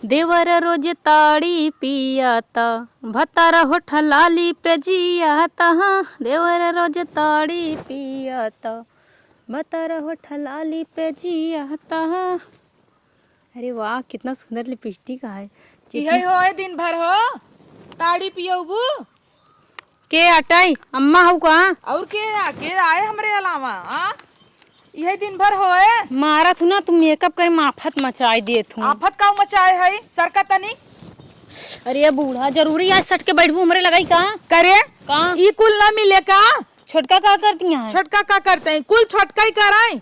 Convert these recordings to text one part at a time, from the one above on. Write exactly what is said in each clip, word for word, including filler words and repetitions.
देवर रोज ताड़ी पियाता, भतार होठ लाली पे जियाता। देवर रोज ताड़ी पियाता, भतार होठ लाली पे जियाता। अरे वाह, कितना सुंदर लिपस्टिक है। इहे कितना होए दिन भर हो, ताड़ी पियौबू? के आटई? अम्मा हऊ का? और के आ-, के आए हमरे अलावा, आ? इहे दिन भर होए? मारत हूँ ना, तुम मेकअप करे में आफत मचाई देत हूँ। आफत का मचाए है? सरका तनी। अरे बूढ़ा, जरूरी आज सट के बैठबू हमरे लगाई का? करे? का? ई कुल ना मिले का? छोटका का करती हैं? छोटका का करते हैं? कुल छोटका ही कराई।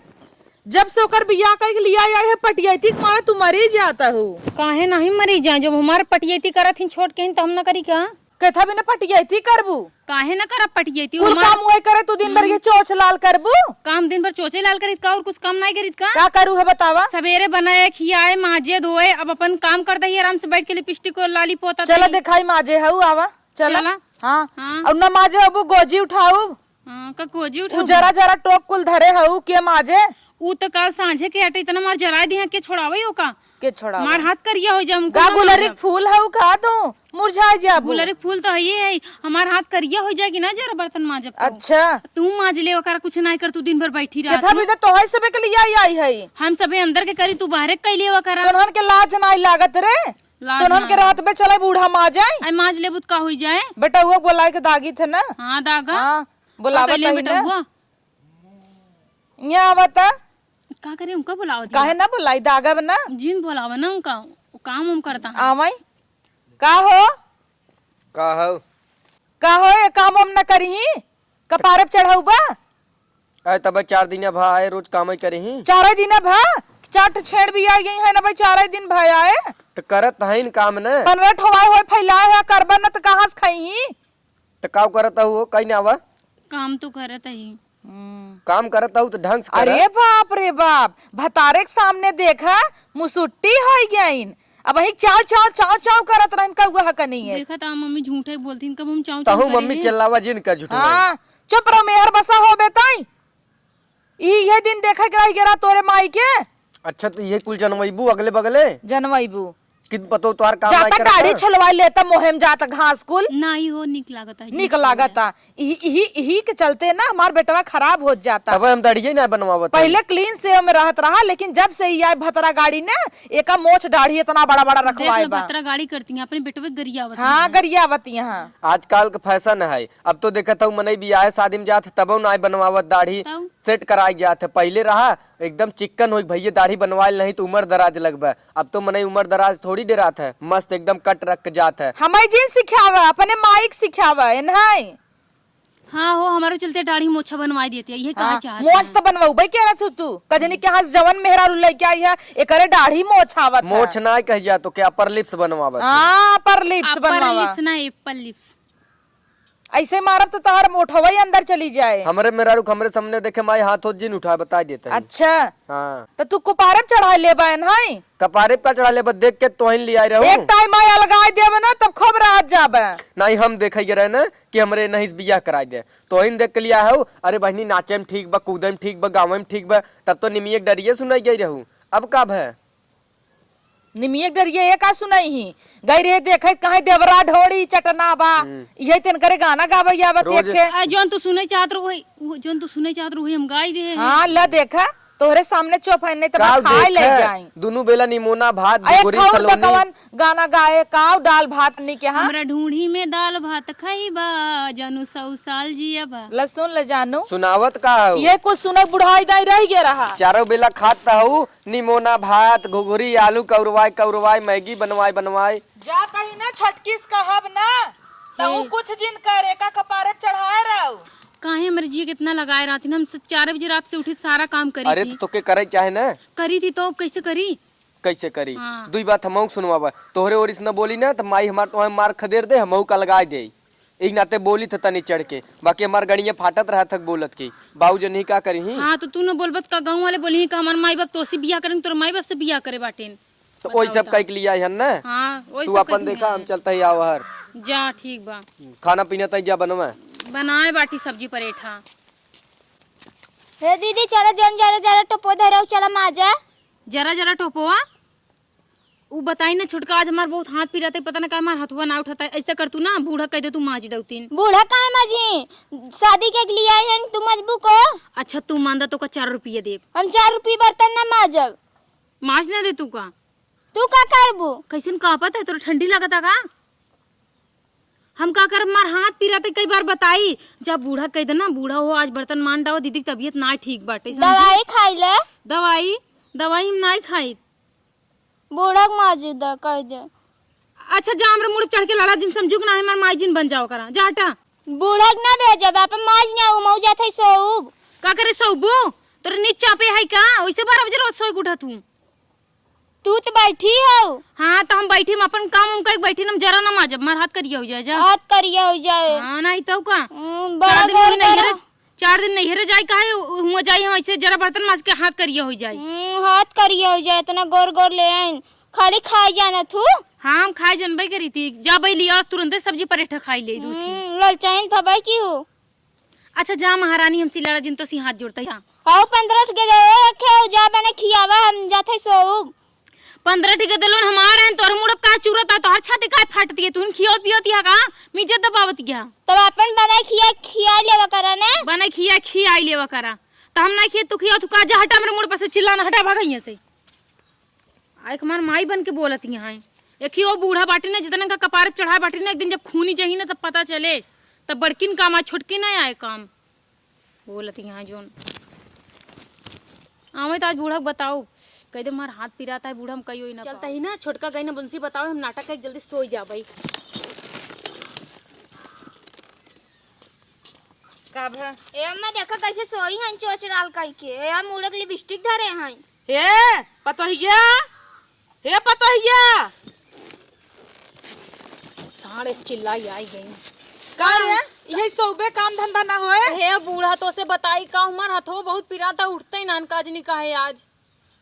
जब से ओकर बियाह कइके लिया आई है, पटियैती के मारे तू मरी जाता हो। काहे नहीं मरी जाए? जब हमार पटियैती करत ही छोट के ही, त हम न करी का? कथा बिना पटियैती करबू? काहे न करब पटियैती? कुल हमार काम वही करे, तू दिन भर ये हम्म। चोच लाल करबू? काम दिन भर चोचे लाल करित का, और कुछ काम नहीं करित का? का करू है बतावा? सवेरे बनाए, खियाए, माजे, धोए, अब अपन काम कर दही, आराम से बैठ के लिपस्टिक और लाली पोता चला तनी। देखाई माजे हऊ, आवा, चला। चला। हाँ। हाँ। और न माजे हबू, गोजी उठाऊ। हाँ, का कोजी उ उठाऊ? जरा जरा टोक कुल धरे हऊ के माजे? उ त काल सांझे के हटे, इतना मार जराए दिहा, के छोड़ावे हो का? के छोड़ावे? मार हाथ करिया हो जा, हमको का ना गुलरी मारब। फूल हऊ का तू? मुरझाए जाबू। गुलरी फूल तो हइये है, हमार हाथ करिया हो जाएगी ना जरा बर्तन माजब तो। अच्छा। तू माज ले ओकरा, कुछ ना कर, तू दिन भर बैठी रहत केथा हो। भी तो तोहई सबे के लिए आई, आई है। हम सबे अंदर के करी, तू बाहरे के कैले ओकरा। तोहन के लाज ना लागत रे। लाज तोहन ना के लागत। रात में चले बूढ़ा माजे। आई माज लेबू त का होई जाए? बेटा वो बोलाए के दागी थे ना। हाँ, दागा। हाँ। बोलावत का कइले ही ना। बेटउआ? यहाँ आवता। का करे, उनका बुलावत काहे है? ना बुलाई, दागा बना। जिन बुलावा ना उनका, वो काम हम करता है। आवाई। का हो? का हो? का हो, ये काम हम ना करी? कपारे पे चढ़ाऊ बा? आए तब चार दिन भा आए, रोज काम ही करी। चार दिन भा? चाट छेड़ भी आ गई है ना भाई, चार दिन भा आए। तो करत है न काम न। पनरह ठो आए होए फैलाए है, करबा न तो कहाँ से खाई? त काव करत हऊ हो, कहीं ना आवा? काम तो करत ही। हम्म। काम करत हऊ त ढंग से करा। अरे बाप रे बाप, भतारे के सामने देखा, मुसुट्टी होई गइन। अब वही चाव, चाव, चाव, चाव करत रहन, कौआ ह कनी है। देखा त मम्मी झूठे बोलती, कब हम चाव, चाव तहू करे मम्मी हैं? चिल्लावा जिन का झूठ हाँ, चुप रहो, मेहर बसा हो बेताई। ई, इहे दिन देखे के रह गया तोरे माई के। अच्छा, त इहे कुल जनवैबू अगले बगले? जनवैबू। कि पतो तोहार काम जाता नहीं करता? दाढ़ी छलवा लेता, मोहे में जाता घास कुल। नाही हो, निक लागता है, निक जिन लागता। इही, इही, इही के चलते ना हमार बेटवा खराब होत जाता। तब हम दाढ़िये ना बनवावत पहले हई। Clean से में रहत रहा, लेकिन जब से ई आए भतरा गाड़ी ने, एका मोछ दाढ़ी इतना बड़ा बड़ा देख रखवाए लो, बा। भतरा गाड़ी करती हैं, अपने बेटवे गरियावत हाँ, हैं। गरियावत यहाँ। आजकल के fashion है, अब तो देखत हऊ मनई बियाहे शादी में जात, तबो नाय बनवावत दाढ़ी, तब? Set कराई जात है। पहिले रहा एकदम चिक्कन होई, भैया दाढ़ी बनवाइल नहीं तो उम्र दराज लगबे। अब तो मनई उम्र दराज थोड़ी डेरात है, मस्त एकदम cut रख के जात है। हमारी जिन सिखावा, अपने माई के सिखावा, एनहाई। हाँ हो, हमारे चलते दाढ़ी मोछा बनवाई देती है, ये कहा हाँ, चाहत मोछ है? तो बनवाऊ भाई, कह रहा तू, तू कजनी के यहाँ से जवन मेहरारू लेके आई है, एकरे दाढ़ी मोछ आवत है। मोछ ना कह जा तो क्या, upper lips बनवावत है। हाँ, upper lips upper बनवावा। Lips ना, apple lips। ऐसे मारब तो तोहर मोठवा ही अंदर चली जाए। हमरे मेहरारू के हमरे सामने देखे माई हाथ होत जिन उठाए, बताई देता है। अच्छा। हाँ। तो तू कुपारे पे चढ़ा लेबा एनहाई? कपारे पे का चढ़ा लेबा, देख के तोहिन लियाई रहू। एक time माई अलगाई देबे ना, तब खूब रहत जाबे। नहीं, हम देखे के रहे ना कि हमरे नहीं से बियाह कराई दे, तोहिन देख के लिया है। अरे बहनी, नाचे में ठीक बा, कूदे में ठीक बा, गावे में ठीक बा, तब तो निमिये के डरिये सुनाई गई रहू। अब का भय? निमिये के डरिये ये का सुनाई ही? गई रहे देखे कहीं देवरा ढोड़ी चटना बा। हम्म। इहे तेन करे गाना गावे आवा रोज देखे। आ, जौन तू सुने चाहत रहो वही, वो जौन तू सुने चाहत रहो वही हम गाई दे हैं। हाँ, ला देखा, तोहरे सामने चौपाई नहीं तो काल खाए ले देखे, जाई। दुनू बेला निमोना भात, आ, एक घुघुरी, खाउर सलोनी। बकवन गाना गाए, काव दाल भात नी के हाँ। हमरा ढूंढी में दाल भात खइबा, जानू सौ साल जियबा। ले सुन ले जानू। सुनावत का हऊ? ये कुछ सुने बुढ़ाई दाई रह गया रहा। चारों बेला खात त हऊ, निमोना भात, घुघुरी, आलू कौरवाई, कौरवाई, मैगी बनवाई, बनवाई। जा कहीं ना छटकिस कहब ना, त ऊ हे। कुछ जिन करे, का कपारे चढ़ाए रहू। काहे हमरे जिया कितना लगाए रहती ना, हम स-, चार बजे रात से उठी, सारा काम करी अरे थी। तो तोके करे चाहे ना? करी थी तो अब कैसे करी? कैसे करी? हाँ। दुई बात हमहू सुनवावा, तोहरे ओरिस न बोली ना, त माई हमार तोहे मार खदेर दे, हमहू का लगाए दे। एक नाते बोली थ तनी चढ़ के, बाकी हमार गड़िया फाटत रहा थक बोलत की। बाऊ जनी का करी ही? हाँ, तो तू न बोलबत का गाँव वाले बोली ही का हमार माई बाप तोसी बियाह करें, तोर माई बाप से बियाह करे बाटेन। तो बताओ ओई सब तो। कह के लिया हन ना? हाँ, ओई तू सब अपन कह के देखा, लिया हम है। चलते ही आवा हर। जा, ठीक बा। खाना पीना तई जा बनवा। बनाए बाटी सब्जी परेठा। हे दीदी, चला जौन जरा जरा टोपो धरौ, चला माजा। जरा जरा टोपोआ? उ बताई ना छोटका, आज हमार बहुत हाथ पिरात है, पता ना का हमार हथवा ना उठाता है। ऐसा कर तू ना, बूढ़ा कह दे तू माज डौतीन। बूढ़ा काहे माजी? शादी के लिए आई हन, तू मजबू को? अच्छा तू मान दा तो का चार रुपया देब। हम चार रुपया बर्तन ना माजब। माज ना दे तू का? तू का करबू? कैसन कांपत है, तोरा ठंडी लागता का? हम का करब, हमार हाथ पिरात है, कई बार बताई। जब बूढ़ा कह दे ना, बूढ़ा हो, आज बर्तन मान डाओ, दीदी की तबीयत ना ठीक बाटे, समझी? दवाई खाई ले। दवाई? दवाई हम ना खाई। बूढ़ा के माजी द कह दे। अच्छा जा, हमरे मुड़ पे चढ़ के लड़ा जिन, समझू के ना, हमार माई जिन बन जाओ करा, जा हटा। बूढ़ा के ना भेजब, अपन माज ना, उ मऊ जात है सोउब। का करे सोउबू? तोरे नीच चापे है का? वैसे बारह बजे रोज सोई के उठत हूँ। तू तो बैठी हो। हाँ, तो हम बैठी, हम अपन काम हम कइके बैठी, हम जरा ना माजब, मार हाथ करिया हो जाए, जा। हाथ करिया हो जाए। हाँ, नहीं तो का? हम्म, बड़ा चार दिन गोर नैहरे, करा। चार दिन नैहरे जाए, काहे उ-, हुआ जाए, हम ऐसे जरा बर्तन माज के हाथ करिया हो जाए। हम्म, हाथ करिया हो जाए, इतना गोर गोर ले आइन, खाली खाए जाना तू। हाँ, हम खाए जनबे करी थी, जा बई लिया, तुरंते सब्जी परेठा खाई ले, दू ठे। हम्म, ललचाइन था भाई की हो। अच्छा जा महारानी, हम चिल्लाड़ा जिन तो सी हाथ जोड़ता है। आओ पंद्रह ठे दे रखे हो, जा बने खियावा, हम जाते सोउब। पंद्रह ठे के देलोन हमार हैं, तोर मुड़प का चूरत है, तोहर छाती काहे फाटती है? तुहिन खियोत पियोत है का? मिजत दबावत है। तब अपन बनाई खिया, खिया लेवा करा ने। बनाई खिया, खिया लेवा करा। त हम नहीं खिए, तू खिया, तू का जा हटा हमरे मुड़ पर से, चिल्ला ना, हटा, भागा यहाँ से। आ एक हमार माई बन के बोलत यहाँ है। एक ही वो बूढ़ा बाटी ना, जितना का कपार पे चढ़ाए बाटी ना, एक दिन जब खूनी जही ना, तब पता चले, तब बड़किन काम आए, छोटकी ना आए काम। बोलत यहाँ जोन आवे तो आज बूढ़ा के बताओ, कह दे मार हाथ पिराता है बूढ़ा, हम कहियो ही ना चलता पाओ। ही ना, छोटका गई ना बंसी बताओ, हम नाटक का जल्दी सोई जा भाई। का भा? ए अम्मा, देखा कैसे सोई हैं चोच डाल कई के। ए, हम मुड़क लिपस्टिक धरे हैं। हे पतोहिया, हे पतोहिया। साढ़े चिल्लाई आई गई। का रे? हाँ। यही सौबे काम धंधा ना होए? हे बूढ़ा, तो से बताई का, हमार हथो बहुत पिराता, उठते ही नान काजनी का है आज।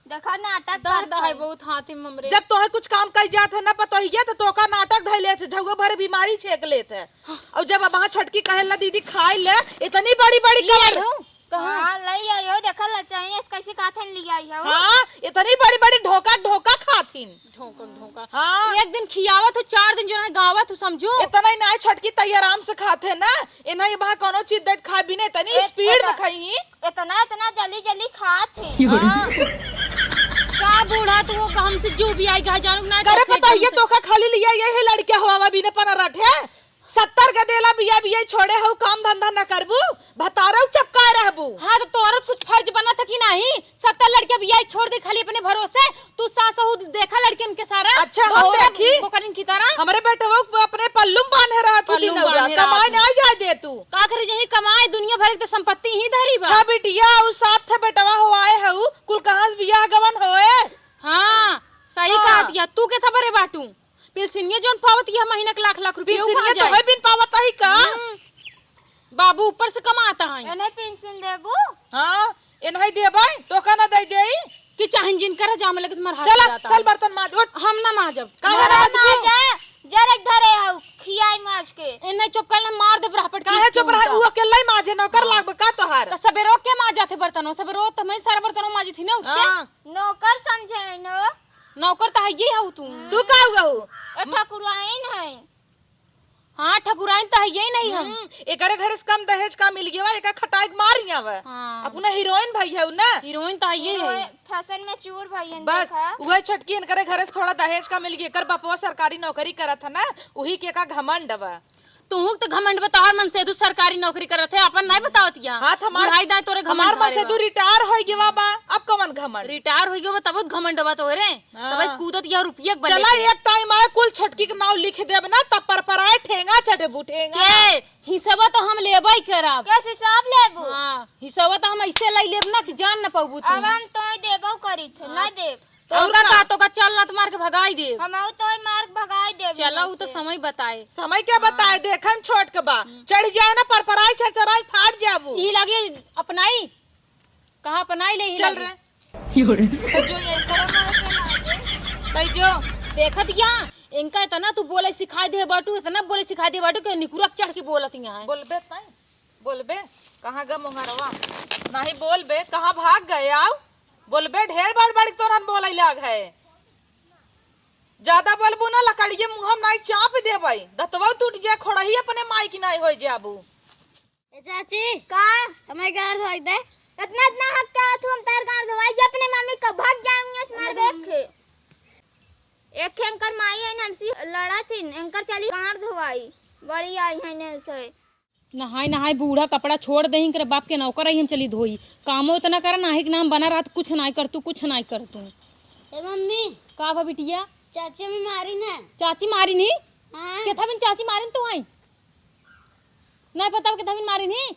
देखा नाटक दर्द करत है है। बहुत हाथी में हमरे। जब तोहे कुछ काम कई जात है ना पतोहिया, तो तोका नाटक धई लेत है, झउआ भरे बीमारी छेक लेत है। और जब अब वहाँ छोटकी कहेला दीदी खाई ले, इतनी बड़ी बड़ी ले कवर। आई हो? कहाँ? हाँ, ले आई हो, देखा लचाई, इस कैसे खाथन ले आई हो। हाँ, इतनी बड़ी बड़ी ढोका ढोका खाथिन। ढोका ढोका। हाँ। एक दिन खियावत हो, चार दिन जो है गावत हो, समझो। इतना ही ना है, छोटकी तई आराम से खाथे ना, इन्हें वहाँ कोनो चीज दे खाए भी नहीं, इतनी ए-, स्पीड में एतना, खाई। एतना, एतना जल्दी, जल्दी खात है। हाँ। का बूढ़ा तू वो हमसे जो भी आई कहा जानू ना करे कैसे पता ये एकदम से। तोका खाली लिया ये है लड़किया हवा भी ने पना रखे। सत्तर का देला बिया बिया छोड़े हो काम धंधा न करबू, भतारऊ चपका रहबू। हाँ तो तोरो कुछ फर्ज बना था कि नहीं? सत्तर लड़किया बिया छोड़ दे खाली अपने भरोसे। तू सास हो, देखा लड़कियन के सारा अच्छा, हम बहोरा देखी। बोकरन की तरह। हमरे बेटवा को अपने पल्लू में बांधे रहा तू पल्लू दिन में औरा, बांधे रहा कमाए तू। ना जाए दे तू। का करे जही कमाए, दुनिया भर के तो संपत्ति ही धरी बा। छह बिटिया और सात थे बेटवा हो आए हऊ, कुल कहाँ से बियाह गवन होए? हाँ, सही हाँ। कहा दिया। तू के था बरे बाटू? पेंशनिया जौन पावत यह महीना के लाख लाख रुपया, उ कहाँ पिलसिनिया जाए? तोहे बिन पावत ही का? हम्म। बाबू ऊपर से कमाता है। एने पेंशन देबू? हाँ, एनही देबै, तोका ना दे देई। कि चाहे जिन करा जा, हमें लगे तुम्हारा हाथ चला, जाता चल है। बर्तन माज, उठ। हम ना माजब। काहे ना ना माजबू? माजा, जरक धरे हऊ, खियाई माज के। एने चुप कर ले, मार देब रहपट काहे की चुप रहा? उल्टा। उ अकेले ही माजे, नौकर हाँ। लागब का तोहार? त सबेरो के माज जाते बर्तनों, सबेरो त मैं सारा बर्तनों माजी थी ना उठ के। हाँ। नौकर समझे न। नौकर त हइये हऊ तू। तू का हुआ हो? ए ठकुराइन है। हाँ, ठकुराइन त हइये नहीं हम। हम्म, एकरे घरे से कम दहेज का मिल गया, एका खटाई के मार ही आवे। हाँ। अपना हीरोइन भाई है ना? हीरोइन त हइये है। फैशन में चूर भाई है, बस, देखा। उहे छोटकी इनकरे घरे से थोड़ा दहेज का मिल गया, एकर बपवा सरकारी नौकरी करत है ना, उही के का घमंड बा। तुहू के त घमंड बा, तोहर मनसेदू सरकारी नौकरी करत है, अपन नहीं बतावत या। हाँ, त हमार, बुढ़ाई दाई तोरे घमंड हमार धरे मनसेदू बा। रिटायर होई गवा बा, अब कवन घमंड? रिटायर होई गवा, तब घमंड बा तोरे। हाँ। तब कूदत या रुपया के बले चला, पे। एक टाइम आए, कुल छोटकी के नाव लिख देब ना, तब पर पर आए ठेंगा चढ़बू, ठेंगा। के? हिसवा तो हम लेबे करब। के हिसाब लेबू? हाँ, हिसवा तो हम ऐसे ले लेब ना कि जान न पबू तू। अब हम तो देबो करी थे, हाँ। ना देब। तो और का का? का, तो का चल ना, तो मार के भगाई देब। हम आऊ तो मार के भगाई देब चला, यहाँ उ तो से। समय बताए। समय क्या हाँ। बताए, देखन छोट के बा। हम्म। चढ़ जाए ना, परपराई, चरचराई, फाट जाबू। यही लागे अपनाई, कहाँ अपनाई ले, यही चल लागे। रे। तै जो ये शर्म आवे के लागे। तै जो। देखत या, इनका इतना तू बोले सिखाई दे बाटू, इतना बोले सिखाई दे बाटू कि निकुरा चढ़ के बोलत यहाँ है। बोलबे तै? बोलबे, कहाँ गा मोंगरवा? नहीं बोलबे, कहाँ भाग गए? आओ, बोलबे, ढेर बार बार तोरन बोले लाग है। ज्यादा बोलबू ना, लकड़िए मुँह में नाई चाप देबै, दतवा टूट जाए, खोड़ही अपने माई की नाई होइ जाबू। ए चाची, का? हमें गार धोई दे। इतना, इतना हक का तू हम तार गार धोवाई, जे अपने मम्मी का भाग जाएंगे, मार देख। एक एंकर माई है, हमसे लड़ा थी, एंकर चली गार धोवाई, बड़ी आई है ने से। नहाई नहाई बूढ़ा कपड़ा छोड़ देही, करे बाप के नौकर रही, हम चली धोई। कामो इतना करा, नाहीं के नाम बना रहत, कुछ नाहीं कर तू, कुछ नाहीं कर तू। ए मम्मी। का बा बिटिया? चाची हमें मारी ना। चाची मारी नी? हाँ। केथा बिन चाची मारिन तू आई? नाहीं पता केथा बिन मारिन ही?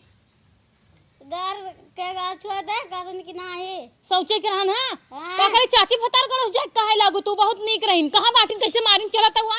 गार के गार छुआ दे, कहतन कि नाहीं। सौचे के रहन, हाँ? हाँ। का करे चाची भतार गड़ोस जाए, काहे लागू तू बहुत नीक रहिन। कहाँ बाटिन, कैसे मारिन चलत हुआ?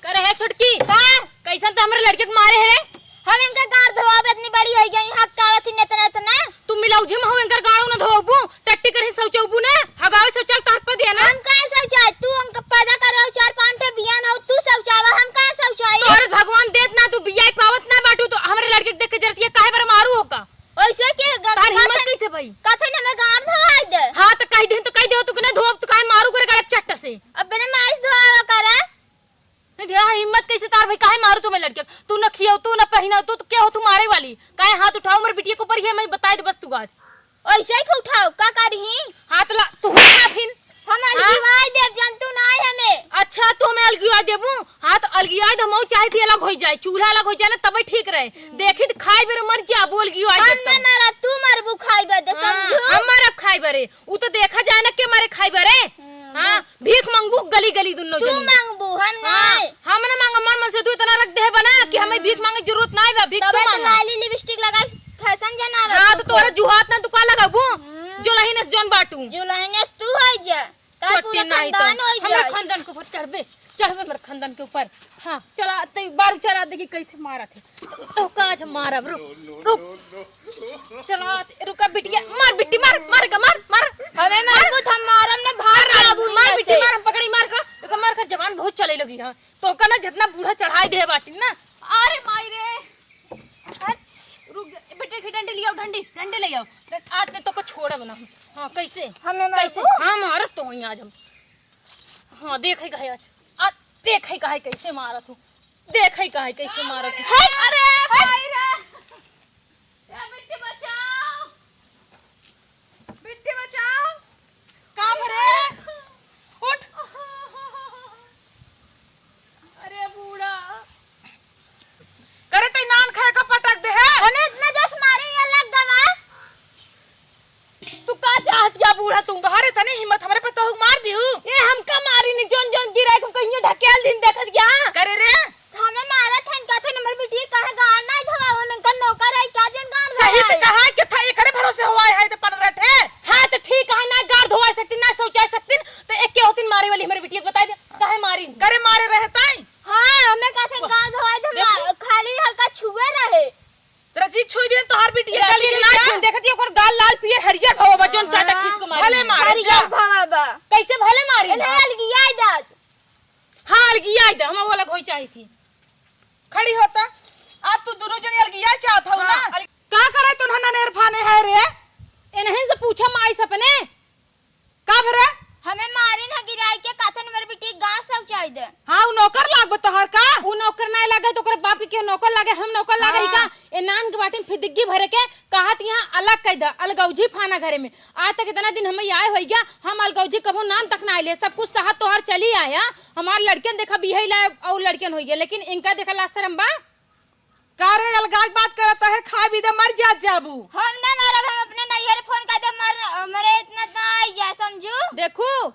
करे है छोटकी? का? कैसन त हमरे लड़के के मारे है रे? हम इनका गार धोआब इतनी बड़ी होइ गई, हक कावत ही इतना इतना। तू मिलाऊ जिम हो इनकर गाड़ू न धोबू, टट्टी करही शौचौबू ने, हगावे शौचाल तहर पर दिया ना। हम का शौचाल? तू हमका पैदा करे हो, चार पाँच ठे बियान हो, तू शौचावा, हम का शौचाई? तोहरे भगवान देत ना, तू बियाई पावत ना बाटू, तो हमरे लड़के के देख के जरतिया काहे बर मारू हो का? ऐसे के ग-, तार हिम्मत कथे, कैसे भई? कथे न हमें गार धोआई दे। हाँ, तो कह दे, तो कह दे, तू कने धोब, तू काहे मारू करे गलत चट्ट से? अब बिना माइस धोआवा करे। नहीं, ध्यान हिम्मत कैसे तार भाई, काहे मारू तुम्हें लड़के? तू न खियो, तू न पहिना, तू तो क्या हो, तू मारे वाली? काहे हाथ उठाओ मेरे बिटिया के ऊपर, ये मैं बताई दे बस तू आज। ऐसे ही उठाओ, का करी? हाथ ला, तू उठा फिन। हम हाँ? अलगिवाई देव जंतु ना है हमें। अच्छा, तू हमें अलगिवाई देबू? हाँ, तो अलगिवाई दे, हम चाहे थी अलग हो जाए, चूल्हा अलग हो जाए ना, तबे ठीक रहे। देखी तो खाई बेर मर जाबू, अलगिवाई हम देब ना तब। मरा, तू मरबू खाई बेर दे, हाँ, समझू? हम मरब खाई बरे। उ तो देखा जाए ना के मारे खाई बरे। हम्म, हाँ, भीख मांगबू गली गली दुनो तू जनी। मांगबू, हम हाँ, नहीं। हम ना मांगब, मन मन से तू इतना रख दे बना कि हमें भीख मांगे जरूरत नहीं बा, भीख तू तबे तो मांगा। लाली लिपस्टिक लगा फैशन जना हाँ, तो तोरा जुहात ना तू का लगाबू? हम्म। जो लहीनस जौन बाटू। जो लहीनस तू होई जा। तार चोटी पूरा नहीं तो। खानदान होई हमरे जाए। खानदान के ऊपर चढ़बे, चढ़बे मेरे खानदान के ऊपर। हाँ, चला, ते बारू चला, देखी कैसे मारा थे। तो काज मारब, रुक, रुक। चला, रुका बिटिया, मार बिट्टी, मार, मार का, मार, मार। हमें मार, मार। हम मारम ना, भाग मार, जाबू मार यहाँ बिट्टी, से। मार, हम पकड़ी, मार का, देखो, मार का जबान बहुत चले लगी है। तो का ना जितना बूढ़ा चढ़ाई दे बाटी ना। अरे माई रे। हट, रुक जा। ए, बेटे के डंडे ले आओ, डंडे, डंडे ले आओ। आज मैं तोको छोड़ब ना। हाँ, कैसे? हमें मारबू? कैसे? हाँ, मारब तो वहीं आज हम। हाँ, देखे काहे आज। आ, देखे काहे कैसे मारत हूँ। देखे काहे कैसे मारत हूँ। हट! अरे, भाई रे। ए, बिट्टी बचाओ। बिट्टी बचाओ। का भरे? उठ। अरे बूढ़ा। करे तई नान खाए का पटक दे है। हमें इतना जोश मारे ये लग गवा। तू का चाहत या बूढ़ा तू? तोहरे तनी हिम्मत हमरे पे तोहू मार दिहू। ये हमका मारी नी, जोन जोन गिराए को कहिए ढकेल दिन देखत गया। करे रे। हमें मारत हन, कहत हन, "हमर बिटिया काहे गाड़ नाई धोवा, हम इनकर नौकर है, का जन गाड़ सही धोवा ते है?" कहा कि था, एकरे भरोसे होवा है, ते पनरठ है। हाँ, तो ठीक है, ना गाड़ धोवा सकती, ना शौचा सकती, तो एक के होतिन मारे वाली हमरे बिटिया को बताई दे, काहे मारी? करे मारे रहता है। हाँ, हमें कहत हन, वाह। "गाड़ धोवा दे, देखो। मा-, खाली हल्का छुए रहे।" तेरा जी छुई दिन तोहार बिटिया तेरा गाली जी गई ना क्या? छुई, देखत ही ओकर गाल लाल पियर हरियर भवा बा, जोन चाटा हाँ। खींच को मारी। भले मारे, हरियर जा। भवा बा। कैसे भले मारी? एने अलगिया दाज। हाँ, अलगिया दे, हम वो अलग होई चाही थी। खड़ी होता, आप तू दोनों जने अलगिया चाहत हो ना? हाँ, अलग- का करे तो नन्हेर फाने है रे? इन्हीं से पूछा माई सपने। का भरे? हमें मारी ना गिराई के काथन मर बिटी गांठ से उचाई दे। हाँ, उ नौकर लागबे तोहर का? उ नौकर नाय लागे तो ओकर बाप के क्यों नौकर लागे, हम नौकर लागे ही हाँ। का? ए नान के बाटी में फिदिग्गी भरे के कहत यहाँ अलग कह दे, अलगौजी फाना घरे में। आज तक इतना दिन हमें आए होई गया, हम अलगौजी कभो नाम तक ना आइले, सब कुछ सहत तोहर चली आया। हमार लड़कन देखा बिहई लाए और लड़कन होई गया, लेकिन इनका देखा लाज शरम बा? का रे अलगाई बात करत है, खाए भी दे मर जात जाबू। हम ना मरब, हम अपने नैहर फोन कर दे, मर, मरे इतना ना आई जा, समझू? देखू,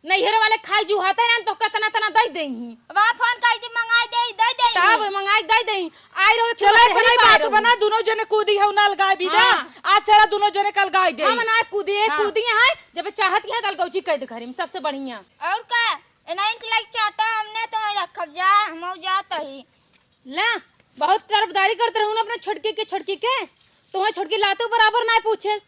नैहर वाले खाए जुहाते ना तो कतना तना दे देही। वहाँ फोन कर दी, मंगाई दे, दे दे। तब मंगाई दे देही। आई रहो, चलो, इतना बात बना, दोनों जने कूदी है, उन्हें अलगाई भी दे। हाँ। आज चला, दोनों जने का अलगाई दे। हम ना कूदी, हाँ। कूदी है, जब चाहत की है, तो अलगौजी कह दे घरे में, सबसे बढ़िया। और का? ए, नहीं, इनके लायक चाटा हमने तो वहीं रखब जा, हम जात ही। ला, बहुत तरफदारी करत रहू ना अपने छोटकी के, छोटकी के। तोहे छोटकी लातो बराबर ना पूछेस।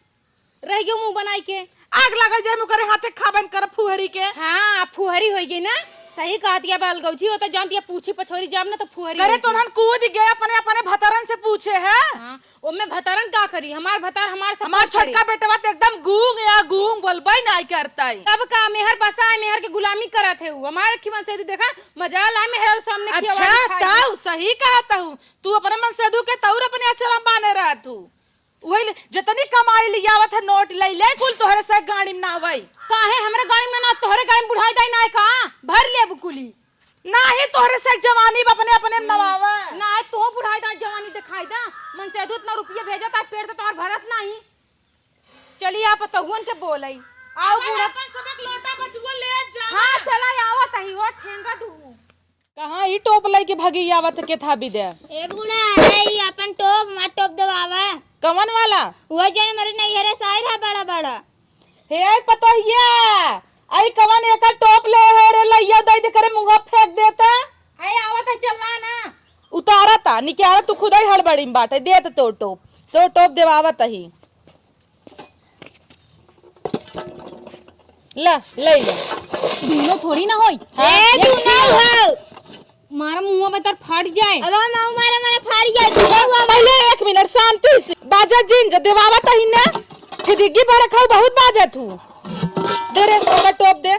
रह गयो मुंह बनाई के। आग लगा जाए मुँह करे हाथे खाबन कर फुहरी के। हाँ, फुहरी होई गई ना, सही कहत या बाल गौजी, वो तो जानत या पूछी पछोरी जाम ना तो फुहरी करे होई। तो उन्हन कूद गए, अपने, अपने भतरन से पूछे है। हाँ, ओमे भतरन का करी? हमार भतार हमार support करे। हमार छोटका बेटवा तो एकदम गूंग या गूंग, बोलबे नाई करता है। तब का मेहर बसा है, मेहर के गुलामी करत है उ। हमार खिवन से तू देखा, मजाल आए मेहर सामने खियवा अच्छा, खाए। ताऊ सही कहत हूँ, तू अपने मन से दू के तौर अपने अचरम बाने रहत हूँ। वही ले, जतनी कमाई लियावत है नोट ले ले, कुल तोहरे से गाड़ी में ना आवई। काहे हमरे गाड़ी में ना, तोहरे गाड़ी में बुढ़ाई दाई ना है का? भर ले बुकुली। नाही तोहरे से जवानी बा अपने, अपने में नवावा। ना है तू बुढ़ाई दाई जवानी दिखाई दा। मन से दू इतना रुपया भेजा ता पेट तो तोहर भरत नाही। चली आप तहुअन के बोलई। आओ अब बूढ़ा। अपन सब एक लोटा बटुआ ले जा। हाँ, चला आवत ही, वो ठेंगा दू। कहाँ ई टोप लइके भगी आवत के था बिदे? ए बूढ़ा, अरे ई अपन टोप, हमार टोप दबावा। कवन वाला? वो जन मरे नैहरे साइर है बड़ा बड़ा। हे पतोहिया, आई कवन एकर टोप ले है रे, लइया दई दे करे मुँहा फेंक देता। है आवत है, चलना ना। उतारा ता, निकारा तू खुदई हड़बड़ी में बाटे, देत तो टोप, तो टोप देवावत ही। ला, ले ले। दूनो थोड़ी ना होई। हाँ? ए, एक दूनो किलो। हो। मारा मुंह में तर फाट जाए। अब हम मारे, मारे फाट जाए, दूनो हो। पहले एक मिनट शांति से। बाजा जिन, जब देवावा तही ना। फिर दिग्गी बड़ा खाऊ, बहुत बाजा तू। दे रे, ओकर टोप दे।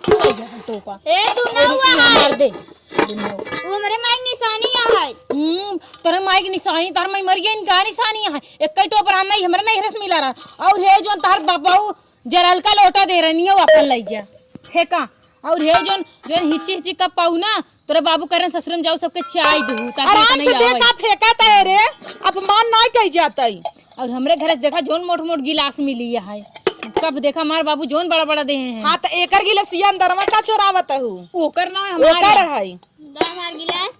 ले जा टोपा। ए, तू ना अरे, हुआ तू है। मार दे। वो हमरे माई के निशानी है। हम्म, तोरे माई के निशानी, तोर माई मर गई, इनका निशानी है। एक कई टोप रहा नहीं, हमरे नहीं रस मिला रहा। और हे जोन तोहर बाबू जरल का लोटा दे रहनी है, वो अपन ले जा। फेंका। और हे जोन, जोन हिची हिची कप पाऊ ना, तोरे बाबू करें ससुर में जाऊ सबके चाय दू, ताकि आराम इतने से दे आवे। का फेंका ता रे, अपमान नहीं कही जाता है। और हमरे घरे से देखा जोन मोट मोट गिलास मिली है, कब देखा हमार बाबू जोन बड़ा बड़ा देहे हैं। हाँ, तो एकर गिलासिया अंदरवा का चोरावत हूँ? ओकर ना है, हमार ओकर है। है। दा हमार गिलास।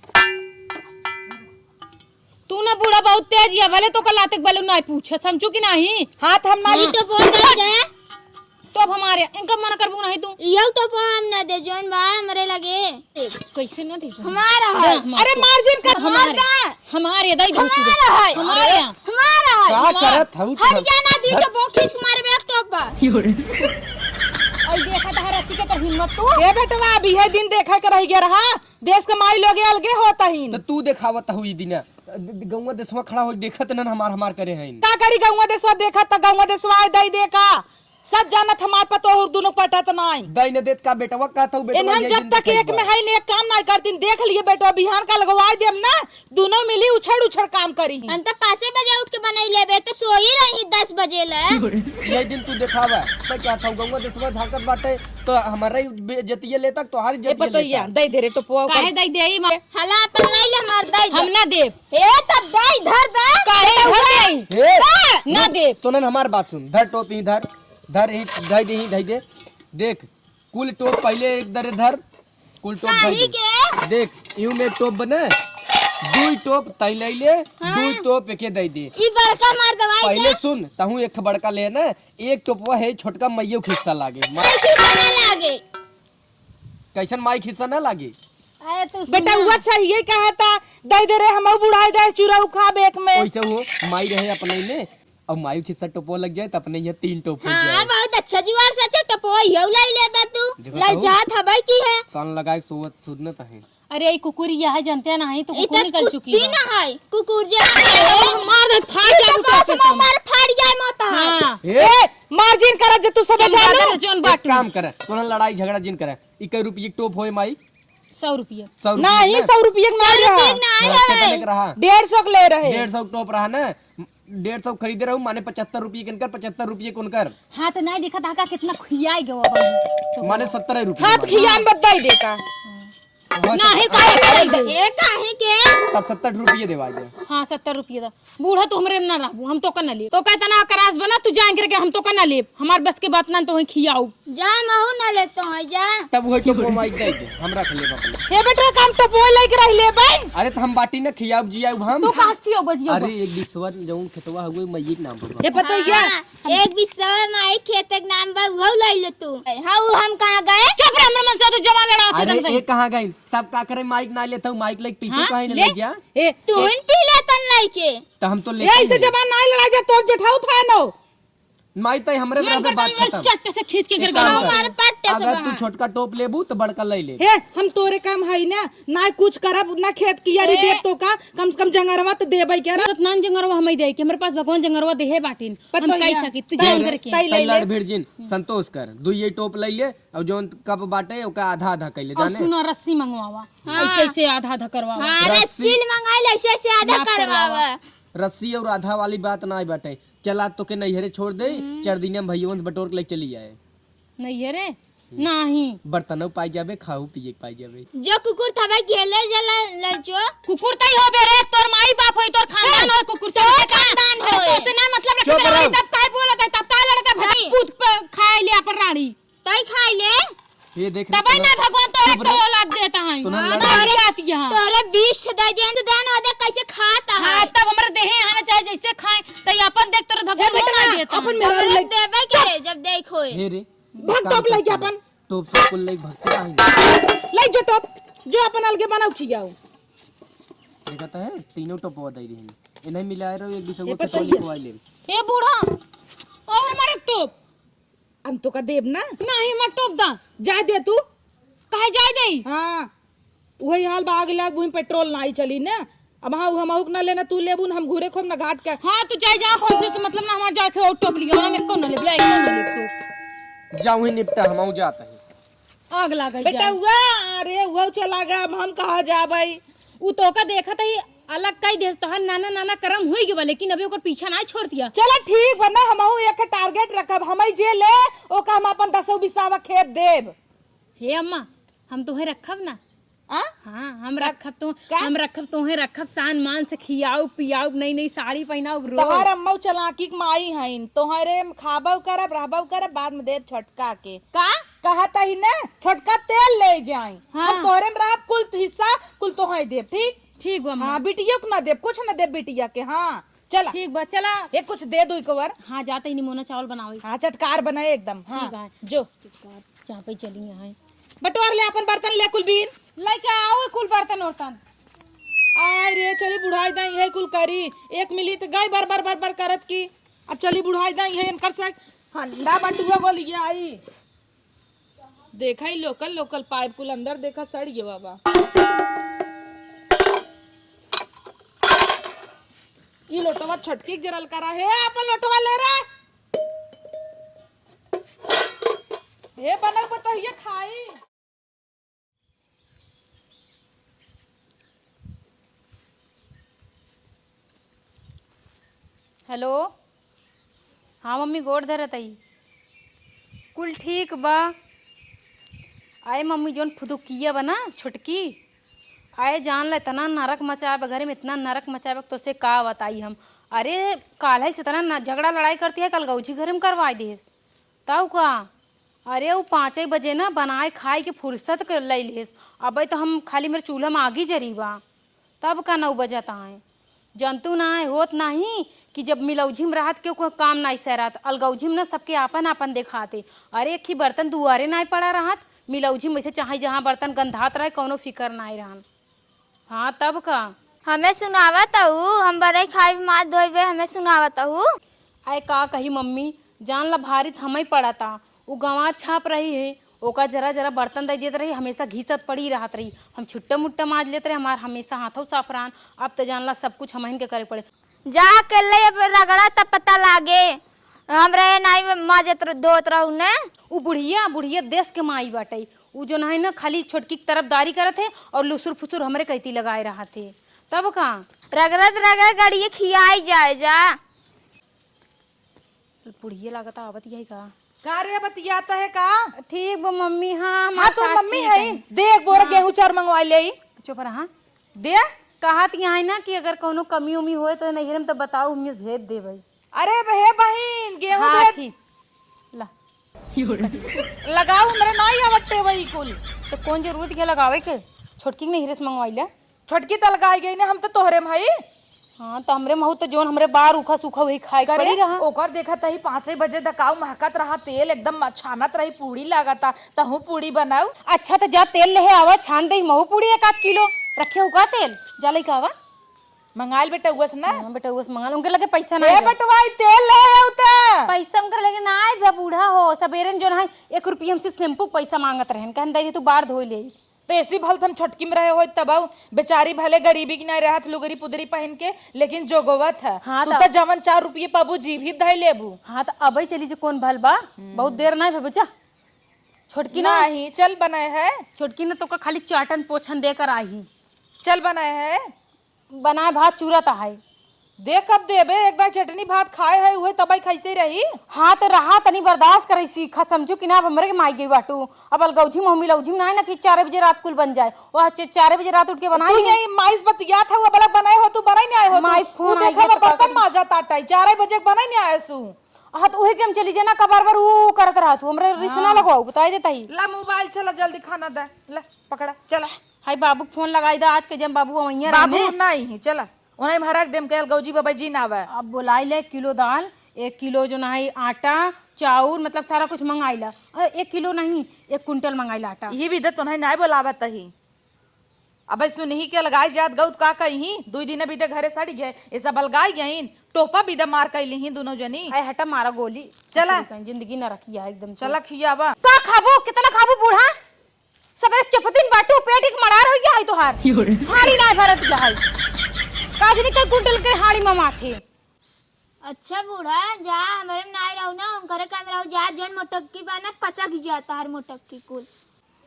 तू ना बूढ़ा बहुत तेज है, भले तो कल आते बलू ना पूछत, समझू कि नहीं? हाँ, तो हम ना हाँ। ई तो बहुत तेज है। तो अब हमारे, इनका मना करबू नहीं तू? इयो टोपो हम ना दे, जोन बा हमरे लगे। कैसे ना दे जोन? हमारा है। दे, हमार अरे तो। मार्जिन कर हमारे। हमारा। हमारे, दई दे हमारा है। हमारे। हमारा है। का हमार। करत हऊ हट तू? जा ना दी हट। टोपो खींच के मारे बे एक टोपा। आई देखा तहर अच्छी के कर हिम्मत तू। ए बेटवा, अभी है दिन देखा के रह गया रहा। देश के माई लोग अलगे होता ही। तो तू देखावत हऊ ई दिना। गौवा देशवा खड़ा हो देखत न हमार हमार करे हैं। का करी गौवा देशवा देखत त गौवा देशवा आए दई दे का? सब जानत हमार पतोह दुनो पटत नाई। दई न देत का बेटवा, कहत हऊ बेटवा इन्हन ये जब दिन तक देखाई एक बा। में है ने एक काम नाई करतीन, देख लिए बेटवा, बिहान का लगवाई देम ना, दुनो मिली उछड़ उछड़ काम करी। हम तो पाँचे बजे उठ के बनाई लेबे, तो सोई रही दस बजे ले। ये दिन तू देखावा, मैं कहत हऊ गौवा देशवा झांकत बाटे, तो हमारा ही बेइज्जतिये लेता, तोहारी ए इज्जतिये पतोहिया, लेता। दई दे रे टोपवा काहे ओकर। दई दे, ई माँ? हला अपन ले ले, हमार दई दे। हम ना देब। ए, तब दे, इधर दे। काहे इधर दे? ए, ना रुक, देब। तोनन हमार बात सुन। धर टोप ही धर। धर ही, धई दे ही, धई दे। देख, कुल टोप पहले एक दरे धर। कुल टोप धई काहे दे। के? देख, यूं में एक टोप बने। दुई टोप तई ले ले, हाँ। दुई टोप एके दई दे। ई बड़का मार दवाई पहले के। सुन, तहूँ एक ठो बड़का ले ना, एक टोपवा है छोटका मइयो खिस्सा लागे। मार। कैसे बड़ा लागे? कैसन माई खिस्सा ना लागे? अरे तू बेटा, सुना। हुआ सही यही कहा था, दई दे रे, हमहू बुढ़ाई दे, चूरा उखाब एक में। कैसे हो, माई रहे अपने में, अब माई खिस्सा टोपो लग जाए, तो अपने ये तीन टोप हो हाँ, जाए। बहुत अच्छा जुगाड़ से अच्छा टोपो, यहू लाई लेबा तू। देखो लाई तो। जात हबै की है। कान लगाए सोवत सुनत है। अरे, ई कुकुर यह है, जानते हैं ना, ही तो ई कुकुर तो निकल चुकी कुत्ती है। ना है, कुकुर जे है। मार दे, फाड़ ई जा तो तू बस कैसे में सम- मार फाड़ जाए मत। हाँ। ए, ए, मार जिन करत जे तू सब चल जानू। बादल, चल एक बाटू। काम करे, तोरा लड़ाई झगड़ा जिन करे। ई कै रुपये के टोप होए माई? सौ रुपये। सौ रुपये नहीं, ना? सौ रुपये के ना सौ रुपये रहा। ना तो है। कितने के रहा? डेढ़ सौ के ले रहे। डेढ़ सौ के टोप रहा ना? डेढ़ सौ खरीदे रहू, माने पचहत्तर रुपये के इनकर, पचहत्तर रुपये के उनकर। हाथ नहीं दिखा था का कितना खियाई गवा बाबू। माने सत्तर रुपये हाथ माने। खियान बत दई देता। हाँ, नहीं, सत्तर। काहे के दई दे? ए, काहे के? तब सत्तर रुपये देवा दे। हाँ, सत्तर रुपये दा। बूढ़ा तू हमरे ना रहबू, हम तो का ना लेब। तो का इतना करास बना, तू जान करके हम तो का ना लेब। हमार बस के बात ना, तो वहीं खियाऊ। जा, महू ना ले तो है, जा। तब वही टोपो माइक दे दे, हम रख लेब अपने। हे बेटा, काम टोपो लेके रह ले भाई। अरे, तो हम बाटी ना खियाब जियाब हम। तू कहाँ से खियाब जियाब? अरे, एक बिस्वा जौन खेतवा हुए, मैं ये नाम पर। हे पता है क्या? हाँ, एक बिस्वा माई खेत के नाम बा, वो ले ले तू। हाँ, वो हम कहाँ गए? चुप रह, हमरे मन से तू जमा लड़ा अरे, चलन से। ये कहाँ गई? तब का करे, माइक ना लेता हूँ, माइक लेके पीछे हाँ? काहे ना ले? ले जा? ए, तू ए। हिन पी ले तन लेके। तो हम तो लेके यही से ही नहीं। जबान ना लड़ाई जा, तोर जेठाऊ था नो। माई, तई हमरे में रहबे, बात खतम। चट्ट से खींच के गिर गई। हमारे पट्टे से अगर तू छोटका टोप लेबू, त बड़का लइ ले। हे, हम तोरे काम हई ना, ना कुछ करब, ना खेत कियारी देब तो का, कम से कम जंगरवा त देबै के। जरूरत ना जंगरवा हमई देइ के, हमरे पास भगवान जंगरवा देहे बाटिन। हम कइ सकी, तू जान करके। तई लड़ भिड़ जिन, संतोष कर, दुइये टोप लइ ले, अउर जौन कप बाटे, ओका आधा आधा कइ ले, अउर जाने? सुनो, रस्सी मंगवावा, हाँ। ऐसे ऐसे आधा आधा करवावा। हाँ, रस्सी। रस्सी मंगाई ले, ऐसे ऐसे आधा करवावा। रस्सी अउर आधा वाली बात नाहीं बाटे। चला, तोके नैहरे छोड़ देई, हम्म। चार दिन हम भइयों से बटोर के लेके चली आए। नैहरे? हम्म। नाहीं। बर्तनों पाई जाबे, खाऊ पिए के पाई जाबे। जो कुकुर थबा के ले जला लंचो। कुकुर तई होबे रे, तोर माई बाप होई, तोर खानदान होई, कुकुर से तोर खानदान होई। तोसे ना मतलब रखे, तब काहे बोलत है, तब काहे लड़त है, भटक पूत पे खाए ले अपन राड़ी। तई खाई ले। ये देख रे, तबई ना भगवान तोरे तो औलाद देता है। तोरे बीस ठे दे देन, तो देन हो दे, कैसे खाता है? हाँ, तब हमरे देहे यहाँ ना चाहे जैसे खाए, तई अपन देख तोरे भगवान मुँह ना देता है। अपन मेहरारू हमरे ले देबे करे, जब देख होए। हे रे, भग टोप लइके अपन। टोप से कुल लइके भगते रही। लइ जो टोप, जो अपन अलगे बनाऊ खियाऊ। देखा तो है, तीनों टोपवा दे रही हैं। इन्हें मिलाए रहो, एक दूसरे को टोपवा ले। ए बूढ़ा, और हमारे टोप। हम तोका देब ना। नाही, मत टोप दा। जाए दे तू। काहे जाए देई? हाँ। उहइ हाल बा, आग लाग, उहीं पेट्रोल नाहीं चली ना। अब हाँ, उ हमहू के ना लेना, तू लेबू ना, हम घूरे खूब ना घाट के। हाँ, तू जाए, जा, कौन से, मतलब ना, हमार जाए के और टोप लिया, और हम एको ना लेब, या एको ना लेब टोप। जा, उहीं निपटा, हमहू जात ही। आग लागल बेटा, जाए। उआ, अरे, उआ चला गया, अब हम कहाँ जाबई? उ तोका देखत ही अलग कई देस, तोहार नाना नाना करम हुई गवा, लेकिन अभी ओकर पीछा ना छोड़ दिया। चला ठीक बा ना, हमहू एक target रखब, हमई जे ले, ओका हम अपन दसो बीसावा खेत देब। हे अम्मा, हम तोहे रखब ना। आ? हाँ, हम रख-, रखब तो, का? हम रखब तोहे रखब, शान मान से खियाउब, पियाउब, नई नई साड़ी पहिनाउब, रोज। तोहार अम्मा उ चलाकी के माई हईन, तोहरे में खाबउ करब, रहबउ करब, बाद में देब छोटका के। का? कहत ही ना, छोटका तेल ले जाई। हाँ। हम तोहरे में रहब, कुल हिस्सा, कुल तोहे देब, ठीक? ठीक बा, अम्मा। हाँ, बिटिया के ना देब, कुछ ना देब बिटिया के, हाँ। चला। ठीक बा, चला। ए, कुछ दे दो इको बार। हाँ, जाते ही निमोना चावल बनावे। हाँ, चटकार बनाए एकदम। हाँ, ठीक है। जो। चटकार, जहाँ पे चली यहाँ है। बटोर ले अपन बर्तन ले कुल बीन। लइके आओ कुल बर्तन उर्तन। आय रे, चली बुढ़ाई दाई है कुल करी। एक मिली त गई बर बर बर बर करत की। अब चली बुढ़ाई दाई है इनकर से हंडा बटुआ गोलिया आई। देखा, ई लोकल, लोकल पाइप कुल अंदर देखा, सड़ गया बाबा। ई लोटवा छोटकी के जरल करा। हे, आपन लोटवा ले रे। हे, बनल बतहिया खाई। हेलो, हाँ मम्मी, गोड़ धरत हई। कुल ठीक बा। आए मम्मी, जौन फुदुकिया बा ना छोटकी, आए जान ला, इतना नरक मचाए बा घरे में, इतना नरक मचाए बा, तोसे का बताई हम। अरे, काल्हि से इतना न-, झगड़ा लड़ाई करती है, कल गौजी घरे में करवाए दे। तब का? अरे, उ पाँचे बजे ना बनाए खाए के फुर्सत के लई लेस। अबे तो हम खाली मेरे चूल्हा में आगी जरी बा। तब का नौ बजत आए? जंतु ना आए, होत नाही कि जब मिलौझी में रहत के कोई काम नाही सहरत, अलगौझी में ना सबके आपन आपन देखाते। अरे, एक ही बर्तन दुआरे नाही पड़ा रहत, मिलौझी में से चाहे जहाँ बर्तन गंधात रहे, कौनो फिकर नाही रहन। हाँ, तब का? हमें सुनावत हऊ, हम बरई खाइब, माथ धोइबे, हमें सुनावत हऊ। अरे का कही मम्मी, जान ला भारी त हमई पड़ता। उ गंवार छाप रही है, ओका जरा जरा बर्तन दे देत रही, हमेशा घिसत पड़ी रहत रही। हम छुट्टा मुट्टा माज लेत रहे, हमार हमेशा हाथों साफ रहन। अब त जान ला सब कुछ हमहिन के करे पड़े। जा अकेले अब रगड़ा त पता लागे। हमरा ये नाई माजत र-, धोत रहू ने। उ बुढ़िया, बुढ़िया देश के माई बाटे। उ जो है ना, खाली छोटकी की तरफदारी करत है और लुसुर फुसुर हमरे कहती लगाए रहत है। तब का? रगड़त रगड़ गड़िए खियाई जाए जा। बुढ़िया लागत आवत यही का? का रे, बतियात है का? ठीक बा मम्मी। हाँ, हाँ, हमार तो सास मम्मी ठीक है। है। देख, बोरा हाँ। गेहूं चाउर मंगवा ले। चुप रहा। दे। कहत यहाँ है ना कि अगर कौनो कमी उमी होए तो नैहर में तो बताओ, हम भेज देबै। अरे हे बहिन, गेहूं हाँ, भेज। ठीक। ला। लगाओ, हमरे नाई आवट्टे वही कुल। तो कौन जरूरत है लगावे के? छोटकी के नैहरे से मंगवाई ले। छोटकी त लगाई गई ने, हम तो तोहरे में हई। हाँ, तो हमरे महू तो जौन हमरे बार उखा सूखा वही खाए के करे, पड़ी रहा। ओकर देखा तही पाँचे बजे दकाऊ महकत रहा, तेल एकदम छानत रही, पूड़ी लागता, तहू पूड़ी बनाऊ। अच्छा, तो जा तेल लेहे आवा, छान दे महू पूड़ी एक आध किलो। रखे हो का तेल? जा लेके आवा। मंगाइल बेटउआ से ना? हाँ, बेटउआ से मंगाइल। उनके लगे पैसा ना ए है। बेटवा, ई तेल ले आउ त। पैसा उनके लगे ना आए बा, बूढ़ा हो। सबेरे में जो ना है, एक रुपया हमसे shampoo के पैसा मांगत रहन, कहन दे तू बार धोई ले। तो ऐसी भल थन छोटकी में रहे होई तब आउ, बेचारी भले गरीबी की नहीं रहत, लुगरी पुदरी पहन के, लेकिन जोगवत है। हाँ, तू तो तो जवन चार रुपये पाबू, जीभ ही धई लेबू। हाँ, तो अबे चली जे कौन भल बा, हम्म। बहुत देर नहीं भे बच्चा। छोटकी ना नहीं, चल बनाए है। छोटकी ने तो का खाली चाटन पोछन देकर आई। चल बनाए है। बनाए भात चूरा त है। देख अब देबे, एक दाई चटनी भात खाए है, उहे तबई खइसे रही। हाँ, त रहा तनी बर्दाश्त करइ सीखा, समझू कि ना, अब हमरे के माई गई बाटू। अब अलगौझी में मिलौझी में ना, ना कि चार बजे रात कुल बन जाए। वह चे-, चार बजे रात उठ के बनाई तू है। यही माइस बतियात है, वो बलक बनाए हो, तू बनाई नहीं आए हो तू। माई फोन तू आई देखा है मैं तो बर्तन का माजा ताटाई, चार बजे बनाई नहीं आए सू। हाँ, त उहे के हम चली जाना, कबार बार ऊ करत रहा तू, हमरे रिस ना हाँ। लगवाऊ, बताई देता ही। ला मोबाइल चला, जल्दी खाना दे, ले पकड़ा, चला। हाय बाबू के फोन लगाई दा, आज के जम बाबू अवैया बाबू रहने। नहीं है, चला। उन्हें हम हरक देम के अलगौजी बाबा जी ना आवे। अब बोलाई ले किलो दाल, एक किलो जो ना है आटा, चाउर, मतलब सारा कुछ मंगाई ला। अरे, एक किलो नहीं, एक कुंटल मंगाई ला आटा। यही भी दे तो नहीं, नहीं बोलावत ही। अबे सुनही के अलगाई जात गउत का कही, दुई दिन बीते घरे सड़ गए, ये सब अलगाई गईन, टोपा बीदा मार कैली ही दोनों जनी। आए हटा मारा गोली। चला। जिंदगी न रखी है एकदम से। चला खियावा। का खाबो, कितना खाबो बूढ़ा? सबरे चपतिन बाटू, पेट एक मड़ार हो गया है तोहार। यो रे। हारी ना भरत गया है। काजनी का कुंटल के हाड़ी में माथे। अच्छा बूढ़ा, जा हमरे में नाई रहू ना, उनकरे काम रहू, जा जौन मोटक्की बा ना, पचक जा तोहार मोटक्की कुल।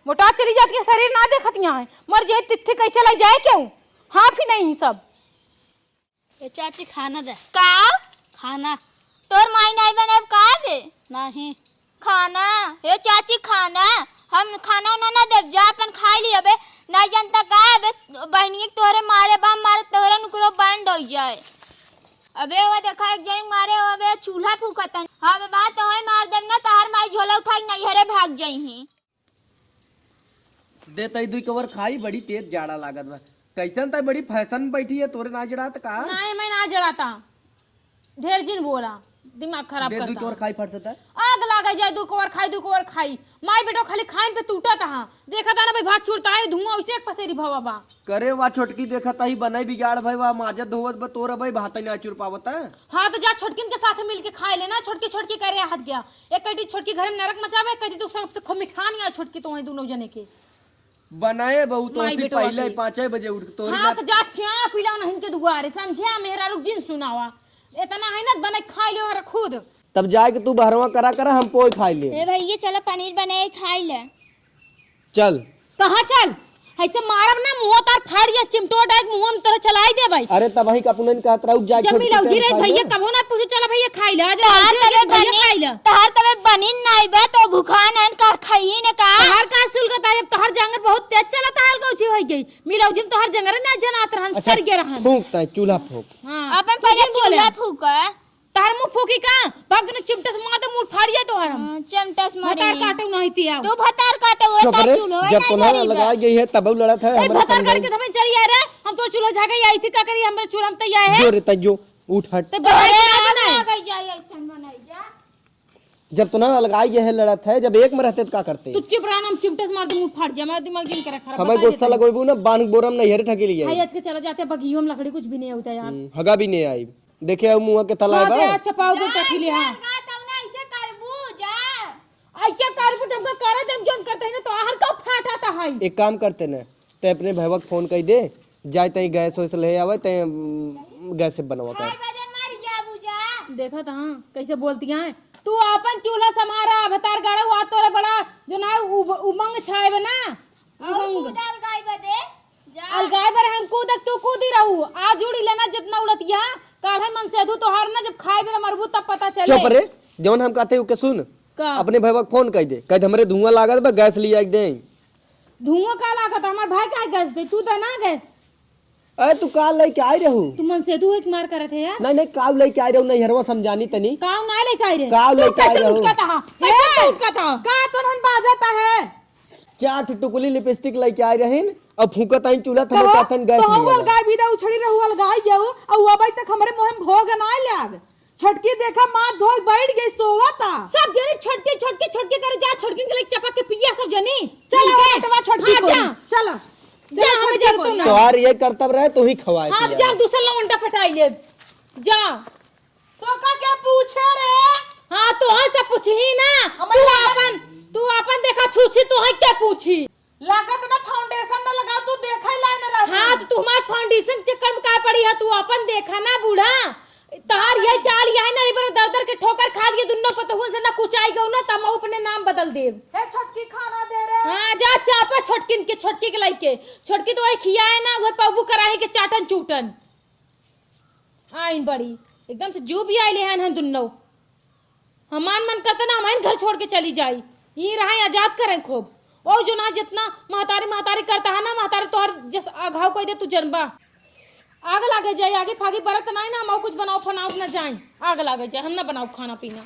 मोटा चली जात के शरीर ना देखत यहाँ है, मर जाए तित्थे कैसे लाई जाए क्यों? हाँ भी नहीं सब। ए चाची, खाना दे। का? खाना। तोर माई नाई बने अब का बे? नहीं। खाना। ए चाची, खाना। हम खाना उना ना देब, जा अपन खाई ली अबे। नाई जानता का अबे, बहनिये के तोहरे मारे बा, मारे तोहरे नुकरो बंद हो जाए। अबे वो देखा एक जन मारे हो, अबे चूल्हा फूकतन। हाँ बे, बात तो है, मार देब ना, तहार माई झोला उठाई नैहरे भाग जाई ही। दे तई दुई कवर खाई, बड़ी तेज जाड़ा लागत बा। कैसन तई बड़ी फैशन में बैठी है, तोरे ना जड़ात का? नाई, मैं ना जड़ाता। ढेर जिन बोला, दिमाग खराब दे करता। दुई कवर खाई फरसत है। आग लागे जाए, दुई कवर खाई, दुई कवर खाई। माई बेटो खाली खाइन पे टूटत हा। देखत हा ना भाई, भात चूरता है, धुआं वैसे एक पसेरी भवा बा। करे वा छोटकी, देखत ही बनई बिगाड़ भई वा, माजत धोवत बा, तोर भाई भात ही ना चूर पावत है। हाँ, तो जा छोटकिन के साथ मिल के खाए लेना, छोटकी, छोटकी करे हाथ गया। एक कटी छोटकी घर में नरक मचावे, एक कटी तू सबसे खूब मिठान गया छोटकी तो वहीं दोनों जने के। बनाए बहू तो माई ऐसी बेटवा पहले के। पाँचे बजे उठ के तोरी हाँ, ना तो जा चाय पिलाओ ना इनके दुआरे, समझे? मेहरारू जिन सुनावा। इतना है ना, बने खा लियो हर खुद। तब जाए के तू बहरवा करा करा, हम पोई खाई ले। ए भैया, चला पनीर बनाए खाई ले। चल। कहाँ चल? ऐसे मारब ना, मुँह तार फाड़ या, चिमटो डाइक मुँह में तोरा चलाई दे भाई। अरे तब वही का पुनन कहत रहू, जाए जब छोटकी मिलौजी के रही खाई भैया, ले। कबो ना पूछू, चला भैया खाई ले, आज तहार लौजी तबे भैया बनी, खाई ले। तहार तबे बनी नाई बे, तो भुखान हन का खाई ने का? तहार का सुलगत है, जब तहार जांगर बहुत तेज चला, तहार गौछी होई गई। मिलौजी में तोहर जंगरे ना जनात रहन, अच्छा, सर गे रहन। फूंक ताई, चूल्हा फूंक। हाँ, अपन तू पहले जिन बोले। चूल्हा फूंक। तोहर मुंह फूंकी का? भाग न चिमटा से मार दे, मुंह फाड़ जाए तोहर हम। हाँ, चिमटा से मारे। भतार काटो नहीं ती आओ। तू भतार काटो, वो चुप तार रे, चूल्हो जब नहीं तुम्हारा धरी बा। लगाई गई है, तब लड़त है, ए, हमरे भतार सामने काट में। के तबे चली आ रहे, हम तो चूल्हा झाके आई थी, का करी, हमरे चूल्हा में तैयार है। जो रे, तै जो, उठ हट। ते बनाई अरे, बना आग बनाए। लग जाए, ऐसन बनाई जा। जब तो ना अलगाई ये है लड़त है, जब एक में रहते तो का करते? तू चुप रहा ना, हम चिमटे से मार दूं, मुंह फाट जाए, हमारा दिमाग जिन करे खराब, हमें बता गुस्सा देते हैं। लगोइबू ना, बांध बोरम नहीं हेरे ठके लिए। भाई, आज के चला जाते हैं, बगियो में लकड़ी कुछ भी नहीं होता यार। हम्म, हगा भी नहीं आई। देखे अब मुंह के तला हाँ, बा। ते आज चपाओ को जा, टकली, जा, हाँ। जा, तू ना ऐसे करबू, जा। ऐसे करबू, जब का करे, जब जोन करते हैं ना, तो आहर का फाटा था है। एक काम करते ना, ते अपने भैया के फोन कर दे, जाए तई गैस वैस ले आवे, तई, उम, गैस से बनवा कर। खाए बदे मर जाबू जा। देखा था, हाँ, कैसे बोलती हैं। तू आपन चूल्हा संभारा, भतार गाड़ा हुआ तोरे बड़ा, जो ना उब-, उमंग छाए बे ना। और उमंग। कूद अलगाई बदे, जा। अलगाई बर हम कूदक, तू कूदी रहू। आज उड़ी लेना जितना उड़त यहाँ, काल है मन से अधू तोहार ना, जब खाए बे ना मरबू तब पता चले। चुप रे, जौन हम कहते हैं, ओके सुन। का? अपने भैया के फोन कर दे, कह दे, "हमरे धुआं लागत बा, गैस लिया के दे।" धुआं का लागत? हमार भाई काहे गैस दे? तू दे ना गैस। अरे, तू का लेके आई रहू? तू मन से तू एक मार करत है यार। नहीं, नहीं, काव लेके आई रहू, नैहरवा समझानी तनी। काव ना लेके आई रहे। काव तू लेके आई कैसे रहू? उठका था? कैसे ए, उठका था? का तोहन बाजत है? चार ठो टुकली लिपस्टिक लेके आई रहीन, अब फूकत आइन चूल्हा, थमे कहो, कहतन गैस तो हम लिया अलगाई ला। भी दा उछड़ी रहू, अलगाई गयो, और वो अबे तक हमरे मुंह में भोग ना लाग। छोटकी देखा, माथ धोए बैठ गई, सोवता। सब जनी छोटकी, छोटकी, छोटकी करे, जा छोटकी के लेके चपक के पिया सब जनी। चल, मिलके। बेटवा, छोटकी हाँ, को। जा। चल। जा, चल, हमें छोटकी जरूरत को। ना। तोहार ये कर्तव्य रहे, तू ही खवाए हाँ, तो पियाए। जा, दूसर लौंडा पटाई ले। जा। तो का क्या पूछे रे? हाँ, तोहन से पूछी ना। हमें तू लागत अपन, तू अपन देखा छूछी, तोहन के पूछी? लागत ना foundation ना लगाओ, तू देखा ही लायक ना रहती। हाँ, तो तू हमार foundation के चक्कर में का पड़ी है? तू अपन देखा ना बूढ़ा। तहार ये चाल यही ना, इबर दर दर के ठोकर खा दिए दुन्नो पतहुन से ना कुछ आई गऊ ना, त हम अपने नाम बदल देब। हे छोटकी खाना दे रे। हाँ, जा चापा छोटकिन के, छोटकी के लइके। छोटकी तो वही खियाए ना, वही पबू कराही के चाटन चूटन। आइन बड़ी, एकदम से जो भी आइले हैं हम दुन्नो। हमान मन करता ना, हमाइन घर छोड़ के चली जाई। यहीं रहा, आजाद करें खूब। ओ जो ना जितना महतारी, महतारी करता है ना, महतारी तोहर जस अघाव कोई दे, तू जनबा। आग लागे जाई, आगे फागी बरत नाई ना, हम कुछ बनाओ फनाओ ना जाई। आग लागे जाई, हम ना बनाओ खाना पीना।